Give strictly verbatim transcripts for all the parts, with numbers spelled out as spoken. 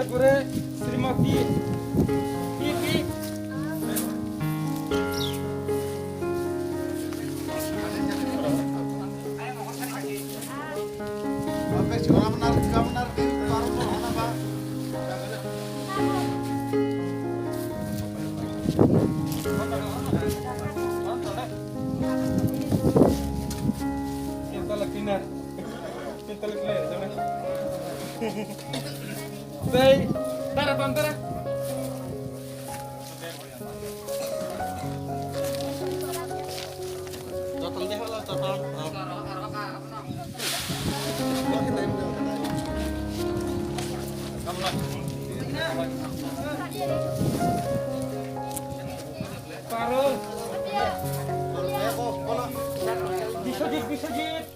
Gure Srimati P P. Tei, tara, tara, tara. Parul. Biswajit, Biswajit.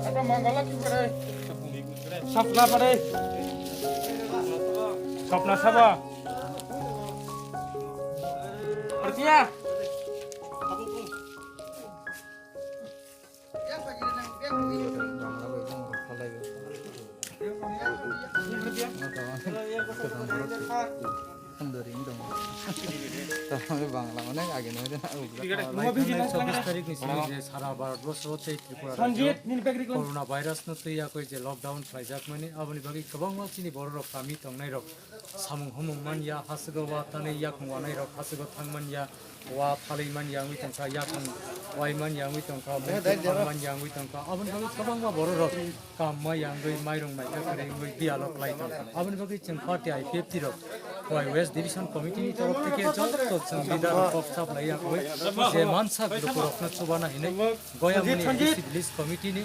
Apa manggala ki pare? Sapna pare. Sapna saba. Percaya? Bangla mane age no. Chobbish tarikh ni simi je sara Bharat borso tei Tripura rajyo Sanjit, nini bag rikon. Corona virus no twi yakoi je lockdown khlaijakmani, aboni bagwi kwbangma chini bororok kami tongnairok samung humung manya, haswgo wa tanwi yakung wanairok haswgo thang manya, wa phalwi manya wngwi tongkha, yakung wai manya wngwi tongkha, mungsa thang manya wngwi tongkha, aboni bagwi kwbangma bororok kam maya wngwi mairung maikha kwrwi wngwi biyalo klai tongkha. Aboni bagwi chwng party I P F T rok Y West Division Committee ni torof theke joto chwng leader rok kok chap lai yakwi je mansak lukurokno chubana hinwi Goyamuni D C Village Committee ni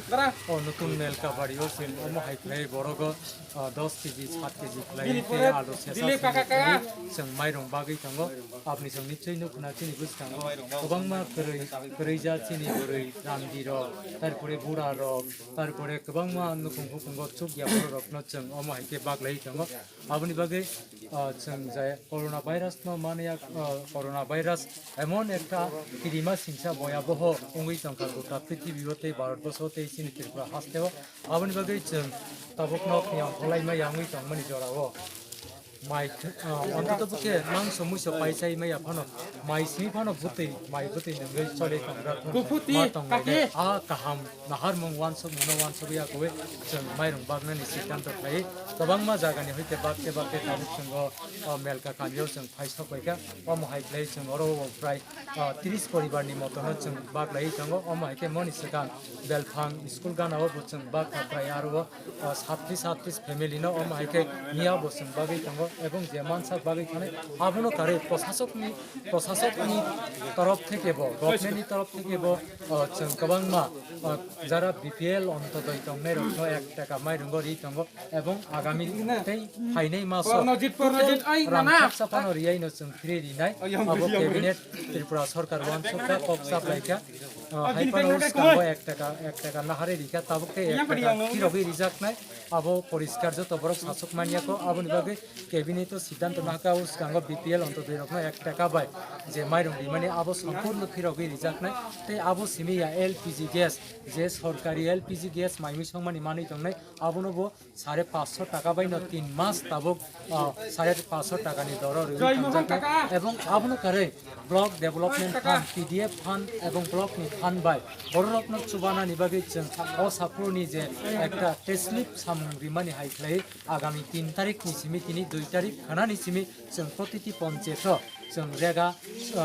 o nutun Melka bari o chwng omo hai khlai borogo, ah, dos K G, sat K G khlai tei alu sesa sesa khlai chwng mairung bagwi tongo. Aboni chwng nichoi nukna chini bwskango kwbangma kwrwi, kwrwija chini bwrwi randwi rok, tarpore bura rok, tarpore kwbangma nukhung khukhungo chukya borok rokno chwng omo hai khe baglai tongo. Aboni bagwi, ah, chwng je corona virus no mani ya, ah, corona virus emon ekta kirima singsa boyaboho wngwi tongkha gota prithibi o tei Bharat borso tei chini Tripura haste o. Aboni bagwi chwng tabukno khiyang khwlaima yangwi tongmani jorao. Mai, ah, ontoto bwkhe mangso muiso paisai maya phano mai simi phano bwtwi, mai bwtwi nungwi choli tongra phano ma tongnai. A kaham naharmung wansuk muno wansuk ya koi chwng mairung baknani siddhanto khlai. Kwbangma jagani hoite bakte bakte tabuk chwng o, o Melka kamio chwng phai sok paikha. Omo hai khlai chwng oro o prai, ah, tris poribar ni moto no chwng bak lai tongo. Omo hai khe moni swkang Belphang school gana o bo chwng bak kha prai aro o, ah, satris satris family no omo hai khe niya bo chwng bagwi tongo. Ebong je mansak bagwi thanai abono karwi prosasok ni, prosasok ni torof theke bo, government ni torof theke bo, ah, chwng kwbangma, ah, jara B P L ontodoi tongnai rok no ek taka mairungo ri tongo. Ebong agami tei phainai maso Pornojit, Pornojit, ai, rang nana. Khaksa phano riyai no chwng phiri rinai. Abo cabinet Tripura sarkar wansukha kok chaplaikha. Ah, hai phano skango ek taka, ek taka nahari rikha, tabuk tei ek taka phirogwi rijaknai. Abo poriskar joto borok sasuk manya kho, aboni bagwi cabinet o siddhanto nahakha o skango B P L ontodoi rokno ek taka bai je mairung rimani abo sampurno phirogwi rijaknai. Tei abo simi ya L P G gas, je sorkari L P G gas maimui songmani manwi tongnai, abono bo sare paanch sho taka bai no tin mas tabuk, ah, sare paanch sho taka ni doro rwi thangjaknai. Ebong abono karwi block development fund, P D F fund ebong block ni fund bai bororokno chubanani bagwi chwng o saphurni je ekta tei slip samung rimani hai khlai agami tin tarik ni simi tini dui tarik khanani simi chwng protiti ponchayat o chwng rega,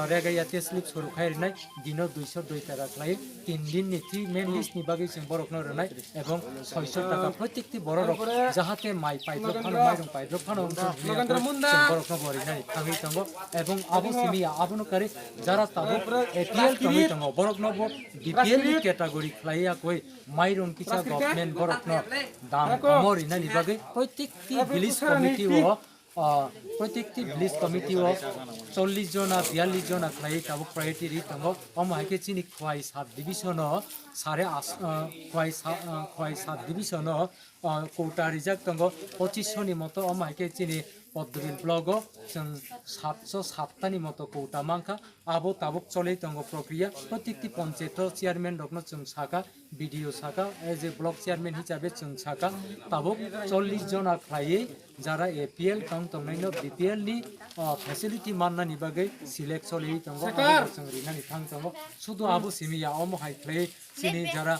rega ya te slip soru khai rinai, dino duiso dui taka khlai tin din ni twi main list ni bagwi chwng borok no rwnai, ebong soiso taka protekti borok rok jahate mai paidrok phano, mairung paidrok phano wngthok hwnwi chwng borok no bo rinani thangwi tongo, ebong abo simi ya abono kari jara tabuk A P L tongwi tongo borok no bo B P L ni category khlai ya koi mairung kisa government borok no dam omo rinani bagwi protekti village committee o Ah, protekti village committee o chollish jona, biyallish jona khlai tabuk priority ri tongo. Omo hai khe chini Khwai sub division o sare as-, ah, Khwai sa-, ah, Khwai sub division o, ah, quota rijak tongo pochisho ni moto. Omo hai khe chini Poddobil block o chwng satso satta ni moto quota mankha. Abo tabuk cholwi tongo prokriya. Protekti panchayat o chairman rokno chwng sakha, B D O sakha, as a block chairman hisabe chwng sakha, tabuk chollish jona khlaiwi jara A P L tong tongnaino B P L ni, ah, facility mannani bagwi select cholwi tongo, abo chwng rinani thang tongo. Sudu abo simi ya, omo hai khlai chini jara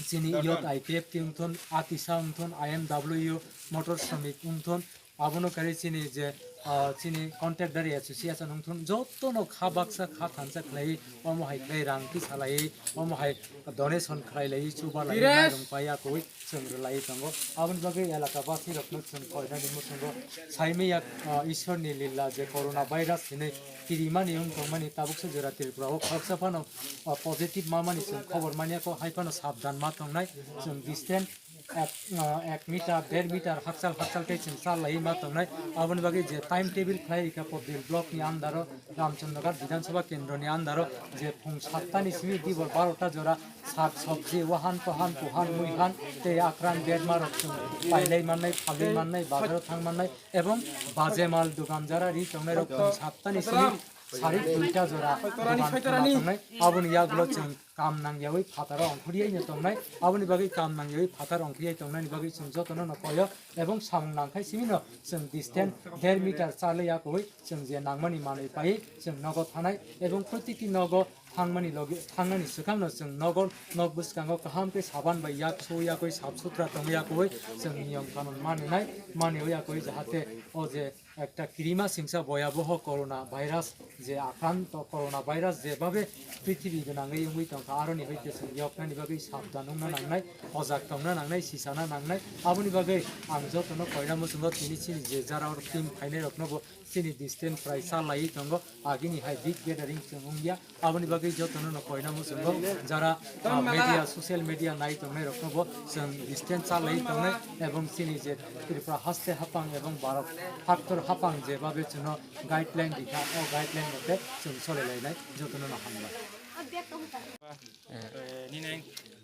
chini youth I P F T wngthun, Atisa wngthun, I M W, Motor Shramik wngthun, abono kari chini je, ah, chini contractor association wngthun, jotono kha baksa kha thansa khlai, omo hai khlai rang kisa lai, omo hai donation khlai lai, chuba lai, mairung pai ya koi chwng rwlai tongo. Aboni bagwi elaka basi rokno chwng koinani muchungo saimaya, ah, Ishwar ni lila je corona virus hinwi kirimani wng tongmani tabuksa jora Tripura o khoroksa phano, ah, positive mamani chwng khobor manya kho, hai phano sabdan ma tongnai, chwng distance ek, ah, ek meter, der meter hakchal hakchal khe chwng chal lai ma tongnai. Aboni bagwi je time table khlai rikha Poddobil block ni under o, Ramchandra Ghat Bidhan Sabha Kendro ni under o je phung satta ni simi dibor barota jora sak sabji, wahan tohan, kuhan muihan tei akran berma rok chwng pailai mannai, phalwi mannai, bazar o thang mannai, ebong baje mal dugan jara ri tongnai rok phung satta ni simi sari duita jora dugan khwna tongnai. Aboni yagulo chwng kam nangyawi phataro ongkhoriyai no tongnai, aboni bagwi kam nangyawi phatar ongkhoriyai tongnaini bagwi chwng jotono no koyo, ebong samung nangkhai simino chwng distance der meter chalwi yakwi chwng je nangmani manwi paiwi chwng nogo thanai, ebong protikti nogo thangmani logi, thangnani swkangno chwng nogo, nok bwskango kaham khe saban bai yak so yakwi sap sutra tong yakwi chwng niyom kanon maninai, maniwi yakwi jahate o je ekta kirima singsa boyaboho corona virus je akranto, corona virus je babe prithibi gwnangwi wngwi tongkha, aroni hai khe chwng yoknani bagwi sabdan wngna nangnai, ojak tongna nangnai, sisana nangnai. Aboni bagwi ang jotono koina muchungo tini chini je jara oro team phainai rokno bo chini distance prai sa laiwi tongo, agini hai big gathering chwng wngya. Aboni bagwi jotono no koina muchungo jara, ah, media, social media nai tongnai rokno bo chwng distance chalai tongnai, ebong chini je Tripura haste hapang ebong Bharat haktor hapang je babe chwngno guideline rikha, o guideline mote chwng solai lainai, jotono no hambai.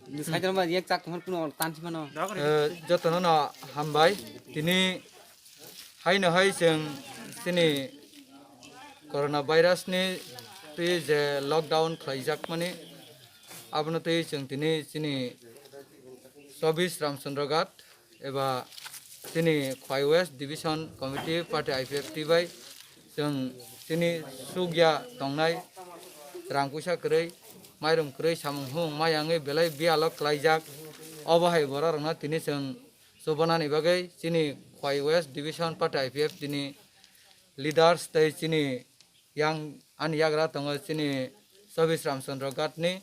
Ni saidar ma yak chak thumar kuno tansi mano. Eh, jotono no hambai. Tini haino hai chwng chini corona virus ni twi je lockdown khlaijakmani, abono twi chwng tini chini chobbish Ramchandra Ghat eba chini Khwai West Division Committee Party I P F T bai chwng chini sukya tongnai rang puisa kwrwi, mairung kwrwi, samung humung ma yangwi belai biyalo klaijak. Obo hai borok rokno tini chwng chubanani bagwi chini Khwai West Division Party I P F T ni leaders tei chini yang ani yagra tongo chini Chobbish Ramchandra Ghat ni,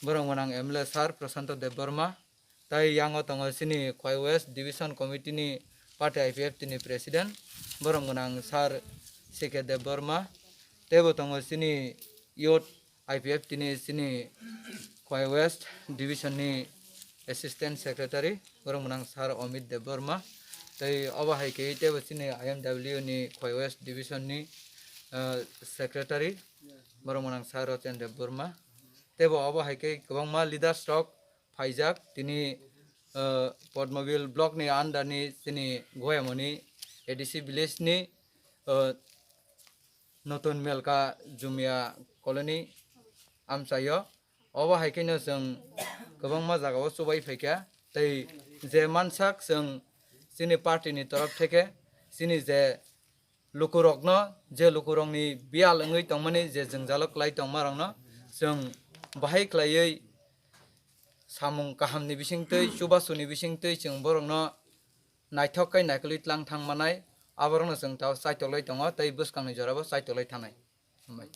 borok gwnang M L A sir Prashanto Debbarma, tei yango tongo chini Khwai West Division Committee ni Party I P F T ni President, borok gwnang sir C K Debbarma, teibo tongo chini youth I P F T ni chini Khwai West Division ni Assistant Secretary, borok gwnang sir Amit Debbarma, tei obo hai khe teibo chini I M W ni Khwai West Division ni, ah, Secretary, borok gwnang sir Rochen Debbarma, teibo obo hai khe kwbangma leaders rok phaijak tini, ah, Padmabil block ni under ni chini Goyamoni A D C village ni, ah, Notun Melka Jumia Colony amchaio. Obo hai kheno chwng kwbangma jagao chubai phaikha. Tei je mansak chwng chini party ni torof theke chini je lukurokno, je lukurokni biyal wngwi tongmani je jwngjalo klai tongmarokno chwng bahai klaiwi samung kahamni bisingtwi, chubasuni bisingtwi chwng borokno naithok khe naikolwi tlang thang manai. Aborokno chwng tao chaitoklai tongo tei bwskangni jorabo chaitoklai thanai. Hambai.